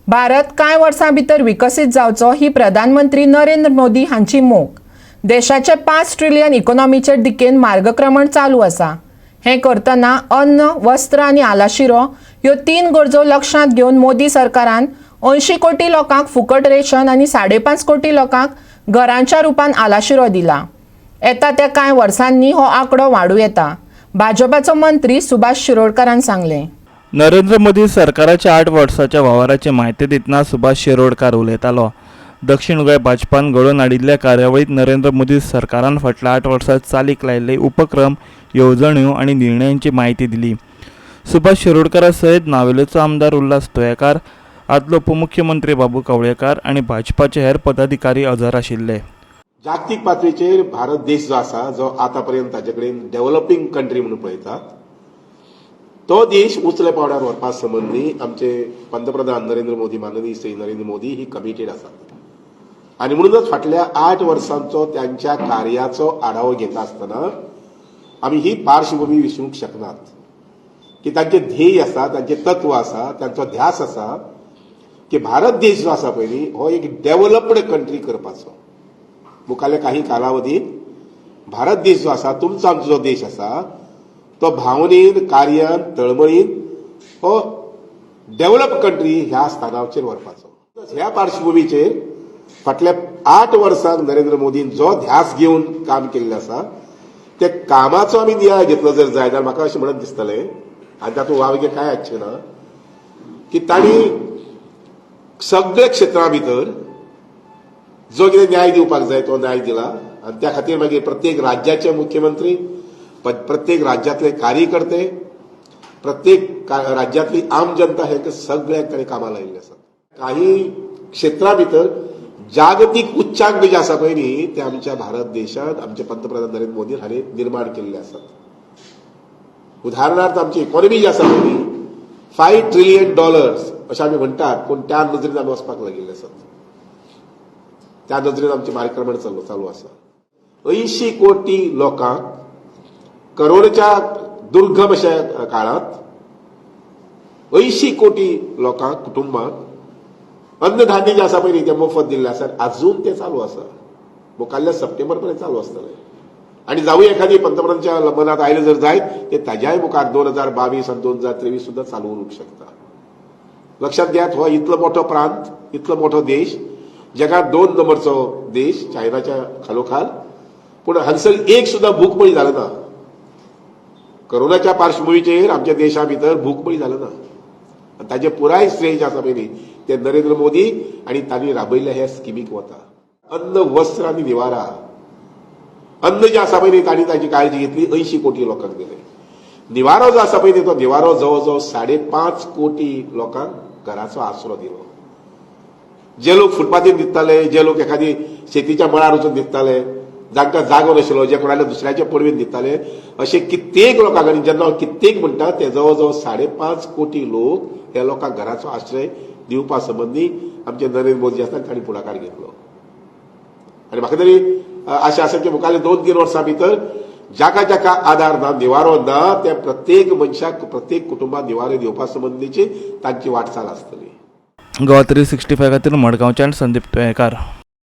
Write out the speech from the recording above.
भारत कांय वर्सां भितर विकसीत जावचो ही प्रधानमंत्री नरेंद्र मोदी हांची मोख. देशाचे 5 ट्रिलियन इकॉनॉमीचे दिकेन मार्गक्रमण चालू आसा. हें करतना अन्न, वस्त्र आनी आलाशिरो ह्यो तीन गरजो लक्षांत घेवन मोदी सरकारान 80 कोटी लोकांक फुकट रेशन आनी 5.5 कोटी लोकांक घरांच्या रुपान आलाशिरो दिला. येता त्या कांय वर्सांनी हो आंकडो वाडूं येता, भाजपाचो मंत्री सुभाष शिरोडकारान सांगलें. नरेंद्र मोदी सरकाराच्या 8 वर्साच्या वावराची म्हायती दितना सुभाष शिरोडकार उलयतालो. दक्षिण गोंय भाजपान घडोवन हाडिल्ल्या कार्यावळीत नरेंद्र मोदी सरकारान फाटल्या 8 वर्सात चालीक लायिल्ले उपक्रम, येवजण्यो आनी निर्णयांची म्हायती दिली. सुभाष शिरोडकारा सयत नावेलेचो आमदार उल्हास तुयेकार, आदलो उपमुख्यमंत्री बाबू कवळेकार आनी भाजपाचे हेर पदाधिकारी हजर आशिल्ले. जागतीक पातळीचेर भारत देश जो आसा, जो आतां पर्यंत ताचे कडेन डेव्हलपींग कंट्री म्हणून पळयतात, तो देश उंचल्या पांवड्यार व्हरपा संबंदी आमचे पंतप्रधान नरेंद्र मोदी, माननीय श्री नरेंद्र मोदी ही कमिटेड आसात आनी म्हणूनच फाटल्या 8 वर्सांचो त्यांच्या कार्याचो आढावो घेता आसतना आमी ही पार्श्वभूमी विसरूंक शकनात की तांचे ध्येय आसा, तांचे तत्व आसा, तांचो ध्यास आसा की भारत देश जो आसा पळय, हो एक डेव्हलप्ड कंट्री करपाचो. मुखारल्या काही कालावधीत भारत देश जो आसा, तुमचो आमचो जो देश आसा, तो भावनेन, कार्यान, तळमळीन हो डेव्हलप कंट्री ह्या स्थानाचेर व्हरपाचो. ह्या पार्श्वभूमीचेर फाटल्या 8 वर्सांक नरेंद्र मोदीन जो ध्यास घेवन काम केल्लें आसा, ते कामाचो आमी नियाळ घेतलो जर जाय जाल्यार म्हाका अशें म्हणत दिसतलें, आनी तातूंत वावगें कांय आसचें ना, की तांणी सगळ्या क्षेत्रां भितर जो कितें न्याय दिवपाक जाय तो न्याय दिला आनी त्या खातीर मागीर प्रत्येक राज्याचे मुख्यमंत्री, प्रत्येक राज्यांतले कार्यकर्ते, प्रत्येक राज्यांतली आम जनता हेंकां सगळ्यांक ताणें कामां लायिल्ली आसात. काही क्षेत्रां भितर जागतीक उच्चांक जे आसा पळय न्ही, ते आमच्या भारत देशांत आमचे पंतप्रधान नरेंद्र मोदी हांणी निर्माण केल्ले आसात. उदाहरणार्थ, आमची इकॉनॉमी जी आसा पळय न्ही, $5 ट्रिलियन अशें आमी म्हणटात, पूण त्या नजरेन आमी वचपाक लागिल्ले आसात. त्या नजरेन आमचें मार्गक्रमण चालू चालू आसा. 80 कोटी लोकांक करोनाच्या दुर्गम अशा काळांत 80 कोटी लोकांक, कुटुंबांक अन्नधान्य जें आसा पळय न्ही, तें मोफत दिल्लें आसा. अजून तें चालू आसा. मुखारल्या सप्टेंबर पर्यंत चालू आसतलें आनी जावूं एखादी पंतप्रधानाच्या मनात आयलें जर जायत, ते ताज्याय मुखार 2022 आनी 2023 सुद्दां चालू उरूंक शकता. लक्षात घेयात, हो इतलो मोठो प्रांत, इतलो मोठो देश, जगात दोन नंबरचो देश चायनाच्या खालोखाल, पूण हांगसर एक सुद्दां भूकमळी जालो ना. करोनाच्या पार्श्वभूमीचेर आमच्या देशा भितर भूकमळी जालो ना आनी ताजें पुराय श्रेय जें आसा पळय न्ही, ते नरेंद्र मोदी आनी तांणी राबयल्ल्या ह्या स्किमीक वता. अन्न, वस्त्र आनी निवारा. अन्न जें आसा पळय न्ही, तांणी ताची काळजी घेतली, 80 कोटी लोकांक दिले. निवारो जो आसा पळय न्ही, तो निवारो जवळ जवळ 5.5 कोटी लोकांक घराचो आसरो दिलो. जे लोक फुटपाथीर न्हिदताले, जे लोक एखादी शेतीच्या मळार वचून न्हिदताले, जांकां जागो नाशिल्लो, जे कोणाल्या दुसऱ्याच्या पडवेन न्हिदताले, अशे कित्येक लोकांक, आनी जेन्ना हांव कित्येक म्हणटा, ते जवळ जवळ 5.5 कोटी लोक, ह्या लोकांक घराचो आश्रय दिवपा संबंदी आमचे नरेंद्र मोदी आसतना तांणी फुडाकार घेतलो. आनी म्हाका तरी आशा आसा की मुखारल्या 2-3 वर्सां भितर जाका जाका आधार ना, निवारो ना, त्या प्रत्येक मनशाक, प्रत्येक कुटुंबाक निवारो दिवपा संबंदीची तांची वाटचाल आसतली. गोवा 365 खातीर मडगांवच्यान संदीप तुयेकार.